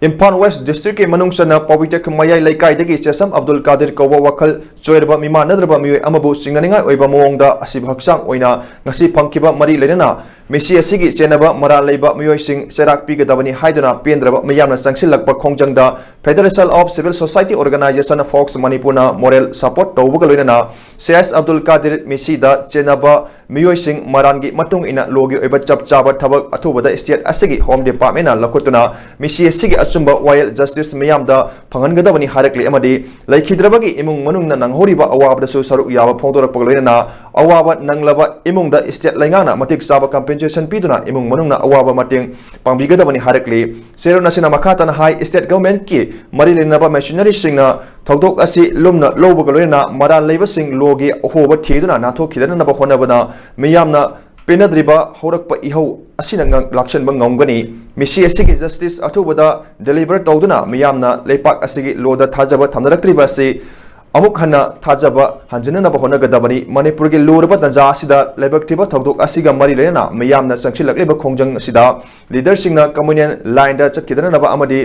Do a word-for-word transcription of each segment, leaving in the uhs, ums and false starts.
Imphal west ꯗꯤꯁꯇ꯭ꯔꯤꯛꯀꯤ ꯃꯅꯨꯡ ꯆꯟꯅ ꯄꯥꯎꯕꯤꯇꯦꯛ ꯃꯌꯥꯏ ꯂꯩꯀꯥꯏꯗꯒꯤ ꯆꯦꯁꯝ ꯑꯕꯗꯨꯜ ꯀꯥꯗꯤꯔ ꯀꯧꯕ ꯋꯥꯈꯜ ꯆꯣꯏꯔꯕ ꯃꯤꯃꯥꯟꯅꯗ꯭ꯔꯕ ꯃꯤꯑꯣꯏ ꯑꯃꯕꯨ ꯆꯤꯡꯅꯅꯤꯡꯉꯥꯏ ꯑꯣꯏꯕ ꯃꯑꯣꯡꯗ ꯑꯁꯤꯕ ꯍꯛꯆꯥꯡ ꯑꯣꯏꯅ ꯉꯁꯤ ꯐꯪꯈꯤꯕ ꯃꯔꯤ ꯂꯩꯅꯅ ꯃꯤꯁꯤ ꯑꯁꯤꯒꯤ ꯆꯦꯟꯅꯕ ꯃꯔꯥꯜ ꯂꯩꯕ ꯃꯤꯑꯣꯏꯁꯤꯡ ꯆꯩꯔꯥꯛ ꯄꯤꯒꯗꯕꯅꯤ ꯍꯥꯏꯗꯨꯅ ꯄꯦꯟꯗ꯭ꯔꯕ ꯃꯤꯌꯥꯝꯅ ꯆꯪꯁꯤꯜꯂꯛꯄ ꯈꯣꯡꯖꯪꯗ Federation of Civil Society Organization fox ꯃꯅꯤꯄꯨꯔꯅ ꯃꯣꯔꯦꯜ ꯁꯄꯣꯔꯠ ꯇꯧꯕꯒ ꯂꯣꯏꯅꯅ ꯁꯤ ꯑꯦꯁ ꯑꯕꯗꯨꯜ ꯀꯥꯗꯤꯔ ꯃꯤꯁꯤꯗ ꯆꯦꯟꯅꯕ ꯃꯤꯑꯣꯏꯁꯤꯡ ꯃꯔꯥꯟꯒꯤ ꯃꯇꯨꯡ ꯏꯟꯅ ꯂꯣꯒꯤ ꯑꯣꯏꯕ ꯆꯞ ꯆꯥꯕ ꯊꯕꯛ ꯑꯊꯨꯕꯗ ꯁ꯭ꯇꯦꯠ ꯑꯁꯤꯒꯤ ꯍꯣꯝ ꯗꯤꯄꯥꯔꯠꯃꯦꯟꯅ ꯂꯧꯈꯠꯇꯨꯅ ꯃꯤꯁꯤ ꯑꯁꯤꯒꯤ ꯑꯆꯨꯝꯕ ꯋꯥꯌꯦꯜ ꯖꯁꯇꯤꯁ ꯃꯤꯌꯥꯝꯗ ꯐꯪꯍꯟꯒꯗꯕꯅꯤ ꯍꯥꯏꯔꯛꯂꯤ꯫ ꯑꯃꯗꯤ ꯂꯩꯈꯤꯗ꯭ꯔꯕꯒꯤ ꯏꯃꯨꯡ ꯃꯅꯨꯡꯅ ꯅꯪꯍꯧꯔꯤꯕ ꯑꯋꯥꯕꯗꯁꯨ ꯁꯔꯨꯛ ꯌꯥꯕ ꯐꯣꯡꯗꯣꯔꯛꯄꯒ ꯂꯣꯏꯅꯅ ꯑꯋꯥꯕ ꯅꯪꯂꯕ ꯏꯃꯨꯡꯗ ꯁ꯭ꯇꯦꯠ ꯂꯩꯉꯥꯛꯅ ꯃꯇꯤꯛ ꯆꯥꯕ ꯀꯝꯄꯦꯟꯁꯦꯁꯟ ꯄꯤꯗꯨꯅ ꯏꯃꯨꯡ ꯃꯅꯨꯡꯅ ꯑꯋꯥꯕ ꯃꯇꯦꯡ ꯄꯥꯡꯕꯤꯒꯗꯕꯅꯤ ꯍꯥꯏꯔꯛꯂꯤ꯫ ꯆꯦꯔꯣꯜ ꯑꯁꯤꯅ ꯃꯈꯥ ꯇꯥꯅ ꯍꯥꯏ, ꯁ꯭ꯇꯦꯠ ꯒꯚꯔꯟꯃꯦꯟꯠꯀꯤ ꯃꯔꯤ ꯂꯩꯅꯕ ꯃꯤꯁꯅꯔꯤꯁꯤꯡꯅ ꯊꯧꯗꯣꯛ ꯑꯁꯤ ꯂꯨꯝꯅ ꯂꯧꯕꯒ ꯂꯣꯏꯅꯅ ꯃꯔꯥꯜ ꯂꯩꯕꯁꯤꯡ ꯂꯣꯒꯤ ꯑꯍꯣꯕ ꯊꯤꯗꯨꯅ ꯅꯥꯊꯣꯛꯈꯤꯗꯅꯕ ꯍꯣꯠꯅꯕꯗ ꯃꯤꯌꯥꯝꯅ ꯄꯦꯟꯅꯗ꯭ꯔꯤꯕ ꯍꯧꯔꯛꯄ ꯏꯍꯧ ꯑꯁꯤꯅ ꯉ-, ꯂꯥꯛꯁꯤꯟꯕ ꯉꯝꯒꯅꯤ꯫ ꯃꯤꯁꯤ ꯑꯁꯤꯒꯤ ꯖꯁꯇꯤꯁ ꯑꯊꯨꯕꯗ ꯗꯦꯂꯤꯚꯔ ꯇꯧꯗꯨꯅ ꯃꯤꯌꯥꯝꯅ ꯂꯩꯄꯥꯛ ꯑꯁꯤꯒꯤ ꯂꯣꯗ ꯊꯥꯖꯕ ꯊꯝꯅꯔꯛꯇ꯭ꯔꯤꯕ ꯑꯁꯤ ꯑꯃꯨꯛ ꯍꯟꯅ ꯊꯥꯖꯕ ꯍꯟꯖꯤꯟꯅꯅꯕ ꯍꯣꯠꯅꯒꯗꯕꯅꯤ꯫ ꯃꯅꯤꯄꯨꯔꯒꯤ ꯂꯨꯔꯕ ꯇꯥꯟꯖꯥ ꯑꯁꯤꯗ ꯂꯥꯏꯕꯛ ꯊꯤꯕ ꯊꯧꯗꯣꯛ ꯑꯁꯤꯒ ꯃꯔꯤ ꯂꯩꯅꯅ ꯃꯤꯌꯥꯝꯅ ꯆꯪꯁꯤꯜꯂꯛꯂꯤꯕ ꯈꯣꯡꯖꯪ ꯑꯁꯤꯗ ꯂꯤꯗꯔꯁꯤꯡꯅ ꯀꯝꯃꯨꯅꯦꯜ ꯂꯥꯏꯟꯗ ꯆꯠꯈꯤꯗꯅꯕ ꯑꯃꯗꯤ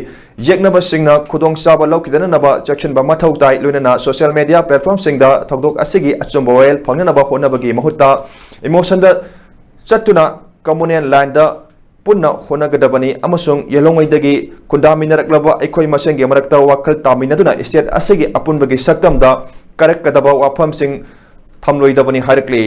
ꯌꯦꯛꯅꯕꯁꯤꯡꯅ ꯈꯨꯗꯣꯡꯆꯥꯕ ꯂꯧꯈꯤꯗꯅꯕ ꯆꯦꯛꯁꯤꯟꯕ ꯃꯊꯧ ꯇꯥꯏ꯫ ꯂꯣꯏꯅꯅ ꯁꯣꯁꯤꯌꯦꯜ ꯃꯤꯗꯤꯌꯥ ꯄ꯭ꯂꯦꯠꯐꯣꯔꯝꯁꯤꯡꯗ ꯊꯧꯗꯣꯛ ꯑꯁꯤꯒꯤ ꯑꯆꯨꯝꯕ ꯋꯥꯌꯦꯜ ꯐꯪꯅꯅꯕ ꯍꯣꯠꯅꯕꯒꯤ ꯃꯍꯨꯠꯇ ꯏꯃꯣꯁꯟꯗ ꯆꯠꯇꯨꯅ ꯀꯝꯃꯨꯅꯦꯜ ꯂꯥꯏꯟꯗ ꯄꯨꯟꯅ ꯍꯣꯠꯅꯒꯗꯕꯅꯤ ꯑꯃꯁꯨꯡ ꯌꯦꯜꯍꯧꯉꯩꯗꯒꯤ ꯈꯨꯟꯗꯥꯃꯤꯟꯅꯔꯛꯂꯕ ꯑꯩꯈꯣꯏ ꯃꯁꯦꯟꯒꯤ ꯃꯔꯛꯇ ꯋꯥꯈꯜ ꯇꯥꯃꯤꯟꯅꯗꯨꯅ ꯁ꯭ꯇꯦꯠ ꯑꯁꯤꯒꯤ ꯑꯄꯨꯟꯕꯒꯤ ꯁꯛꯇꯝꯗ ꯀꯥꯏꯔꯛꯀꯗꯕ ꯋꯥꯐꯝꯁꯤꯡ ꯊꯝꯂꯣꯏꯗꯕꯅꯤ ꯍꯥꯏꯔꯛꯂꯤ꯫